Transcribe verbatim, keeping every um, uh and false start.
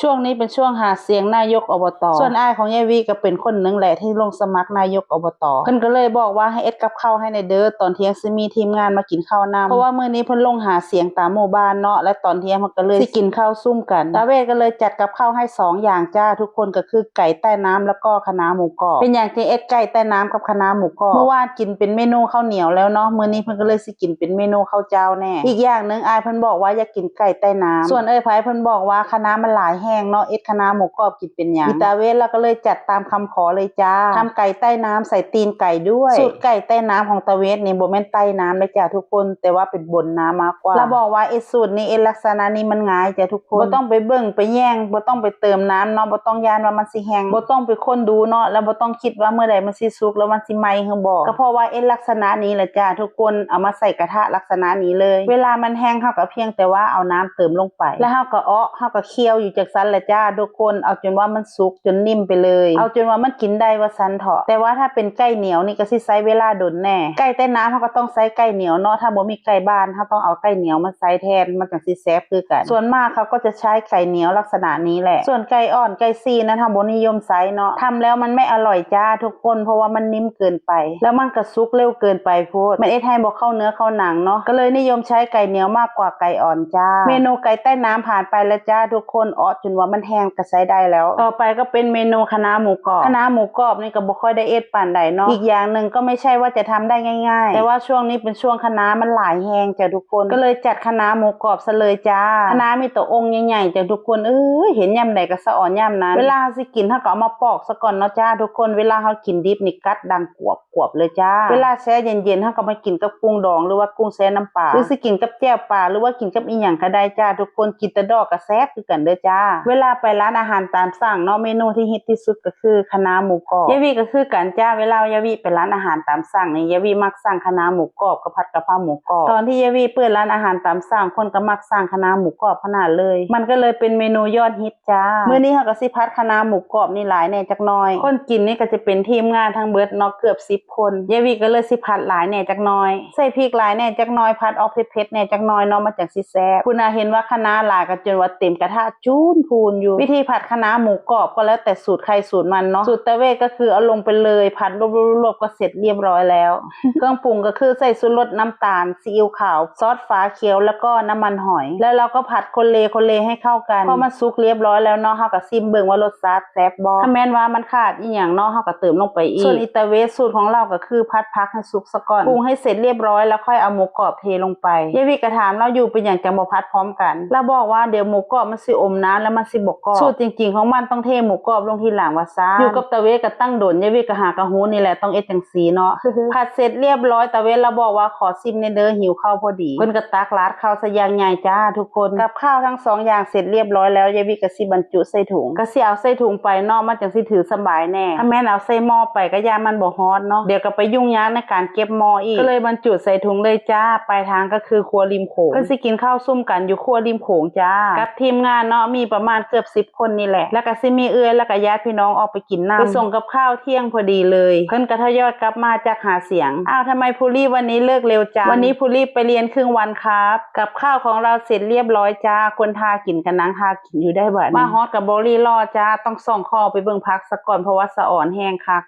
ช่วงนี้เป็นช่วงหาเสียงนายกอบต.ส่วนอ้ายของยายวิก็เป็นคนหนึ่งแหละที่ลงสมัครนายกอบต.เพิ่นก็เลยบอกว่าให้เอ็ดกับข้าวให้แหน่เด้อ ตอนเที่ยงสิมีทีมงานมากินข้าวนำ เพราะว่ามื้อนี้เพิ่นลงหาเสียงตามหมู่บ้านเนาะ และตอนเที่ยงเพิ่นก็เลยสิกินข้าวซุ่มกัน ตาเวทก็เลยจัดกับข้าวให้สองอย่างจ้าทุกคน ก็คือไก่ใต้น้ำแล้วก็คะน้าหมูกรอบ เป็นหยังที่เอ็ดไก่ใต้น้ำกับคะน้าหมูกรอบ เมื่อวานกินเป็นเมนูข้าวเหนียวแล้วเนาะ มื้อนี้เพิ่นก็เลยสิกินเป็นเมนูข้าวเจ้าแหน่ อีกอย่างหนึ่งอ้ายเพิ่นบอกว่าอยากกินไก่ใต้น้ำ ส่วนเอ้ยไพเพิ่นบอกว่าคะน้ามันหลายแฮงเนาะ เอ็ดคะน้าหมูกรอบกินเป็นหยัง อีตาเวทลาวก็เลยจัดตามคำขอเลยจ้า ทำไก่ใต้น้ำใส่ตีนไก่ด้วย สูตรไก่ใต้น้ำของตาเวทนี่บ่แม่นใต้น้ำเลยจ้าทุกคน แต่ว่าเป็นบนน้ำมากกว่า ลาวบอกว่าเอ็ดสูตรนี้เอ็ดลักษณะนี้มันง่ายจ้าทุกคน บ่ต้องไปเบิ่งไปแย่ง บ่ต้องไปเติมน้ำเนาะ บ่ต้องย้านว่ามันสิแห้ง บ่ต้องไปคนดูเนาะ แล้วบ่ต้องคิดว่าเมื่อใดมันสิสุก แล้วมันสิไหม้หรือบ่ ก็เพราะว่าเอ็ดลักษณะนี้แหละจ้าทุกคน เอามาใส่กระทะลักษณะนี้เลย เวลามันแห้งเฮาก็เพียงแต่ว่าเอาน้ำเติมลงไป แล้วเฮาก็เอาะ เฮาก็เคี่ยวอยู่จังซั่นแหละจ้าทุกคน เอาจนว่ามันสุกจนนิ่มไปเลย เอาจนว่ามันกินได้ว่าซั่นเถาะ แต่ว่าถ้าเป็นไก่เหนียวนี่ก็สิใช้เวลาโดนแหน่ ไก่ใต้น้ำเฮาก็ต้องใช้ไก่เหนียวเนาะ ถ้าบ่มีไก่บ้านเฮาต้องเอาไก่เหนียวมาใช้แทน มันจั่งสิแซ่บคือกัน ส่วนมากเขาก็จะใช้ไก่เหนียวลักษณะนี้แหละ ส่วนไก่อ่อนไก่สี่นั้นเฮาบ่นิยมใช้เนาะ ทำแล้วมันไม่อร่อยจ้าทุกคน เพราะว่ามันนิ่มเกินไป แล้วมันก็สุกเร็วเกินไปโพด มันเอ็ดให้บ่เข้าเนื้อเข้าหนังเนาะ ก็เลยนิยมใช้ไก่เหนียวมากกว่าไก่อ่อนจ้า เมนูไก่ใต้น้ำผ่านไปแล้วจ้าทุกคน เอาะจนว่ามันแห้งก็ใช้ได้แล้ว ต่อไปก็เป็นเมนูคะน้าหมูกรอบ คะน้าหมูกรอบนี่ก็บ่ค่อยได้เอ็ดปานใดเนาะ อีกอย่างหนึ่งก็ไม่ใช่ว่าจะทำได้ง่ายๆ แต่ว่าช่วงนี้เป็นช่วงคะน้ามันหลายแฮงจ้าทุกคน ก็เลยจัดคะน้าหมูกรอบซะเลยจ้า คะน้ามีแต่องค์ใหญ่ๆจ้าทุกคน เอ้ย เห็นยามใดก็สะออนยามนั้น เวลาเฮาสิกินเฮาก็เอามาปอกซะก่อนเนาะจ้าทุกคน เวลาเฮากินดิบนี่กัดดังกวบ กวบเลยจ้า เวลาแช่เย็นๆเฮาก็มากินกับกุ้งดองหรือว่ากุ้งแช่น้ำปลา หรือสิกินกับแจ่วปลาหรือว่ากินกับอีหยังก็ได้จ้าทุกคน กินแต่ดอกก็แซ่บคือกันเด้อจ้า เวลาไปร้านอาหารตามสั่งเนาะ เมนูที่ฮิตที่สุดก็คือคะน้าหมูกรอบ ยายวิก็คือกันจ้า เวลายายวิไปร้านอาหารตามสั่งนี่ ยายวิมักสั่งคะน้าหมูกรอบกับผัดกะเพราหมูกรอบ ตอนที่ยายวิเปิดร้านอาหารตามสั่ง คนก็มักสั่งคะน้าหมูกรอบขนาดเลย มันก็เลยเป็นเมนูยอดฮิต จ้า มื้อนี้เฮาก็สิผัดคะน้าหมูกรอบนี่หลายแหน่จักหน่อย คนกินนี่ก็จะเป็นทีมงานทั้งเบิดเนาะ เกือบสิบคน ยายวิก็เลยสิผัดหลายแหน่จักหน่อย ใส่พริกหลายแหน่จักหน่อย ผัดออกเผ็ดๆแหน่จักหน่อยเนาะ มันจั่งสิแซ่บ พุ้นน่ะ เห็นว่าคะน้าหลายก็จนว่าเต็มกระทะจูนพูนอยู่ วิธีผัดคะน้าหมูกรอบก็แล้วแต่สูตรใครสูตรมันเนาะ สูตรตาเวทก็คือเอาลงไปเลย ผัดรวบๆๆๆ ก็เสร็จเรียบร้อยแล้ว เครื่องปรุงก็คือใส่ชูรส น้ำตาล ซีอิ๊วขาว ซอสฝาเขียว แล้วก็น้ำมันหอย แล้วเราก็ผัดคนเลคนเลให้เข้ากัน พอมันสุกเรียบร้อยแล้วเนาะ เฮาก็ซิมเบิ่งว่ารสชาติแซ่บบ่ ถ้าแม่นว่ามันขาดอีหยังเนาะ เฮาก็เติมลงไปอีก ส่วนอีตาเวทสูตรของลาวก็คือผัดผักให้สุกซะก่อน ปรุงให้เสร็จเรียบร้อยแล้วค่อยเอาหมูกรอบเทลงไป ยายวิก็ถามลาวอยู่เป็นหยังจั่งบ่ผัดพร้อมกัน ลาวบอกว่าเดี๋ยวหมูกรอบมันสิอมน้ำแล้วมันสิบ่กรอบ สูตรจริงๆของมันต้องเทหมูกรอบลงทีหลังว่าซั่น อยู่กับตาเวทก็ตั้งโดน ยายวิก็หากะฮู้นี่แหละ ต้องเอ็ดจั่ง ซีเนาะ ผัดเสร็จเรียบร้อย ตาเวทลาวบอกว่าขอซิมแหน่เด้อ หิวข้าวพอดี เพิ่นก็ตักราดข้าวซะอย่างใหญ่จ้าทุกคน กับข้าวทั้งสองอย่างเสร็จเรียบร้อยแล้ว ยายวิก็สิบรรจุใส่ถุง ก็สิเอาใส่ถุงไปเนาะ มันจั่งสิถือสบายแหน่ ถ้าแม่นเอาใส่หม้อไปก็ย่านมันบ่ฮอดเนาะ เดี๋ยวก็ไปยุ่งยากในการเก็บหม้ออีก ก็เลยบรรจุใส่ถุงเลยจ้า ปลายทางก็คือครัวริมโขง เพิ่นสิกินข้าวซุ่มกันอยู่ครัวริมโขงจ้า กับทีมงานเนาะ มีประมาณเกือบสิบ คนนี่แหละ แล้วก็สิมีเอื้อยแล้วก็ญาติพี่น้องออกไปกินนำ ไปส่งกับข้าวเที่ยงพอดีเลย เพิ่นก็ทยอยกลับมาจากหาเสียง อ้าว ทำไมภูรีวันนี้เลิกเร็วจัง วันนี้ภูรีไปเรียนครึ่งวันครับ กับข้าวของเราเสร็จเรียบร้อยจ้า คนทากินก็นั่งทากินอยู่ได้บัดนี้ มาฮอดก็บ่รีรอจ้า ต้องส่องข้อไปเบิ่งผักซะก่อน เพราะว่าสะออนแฮงคัก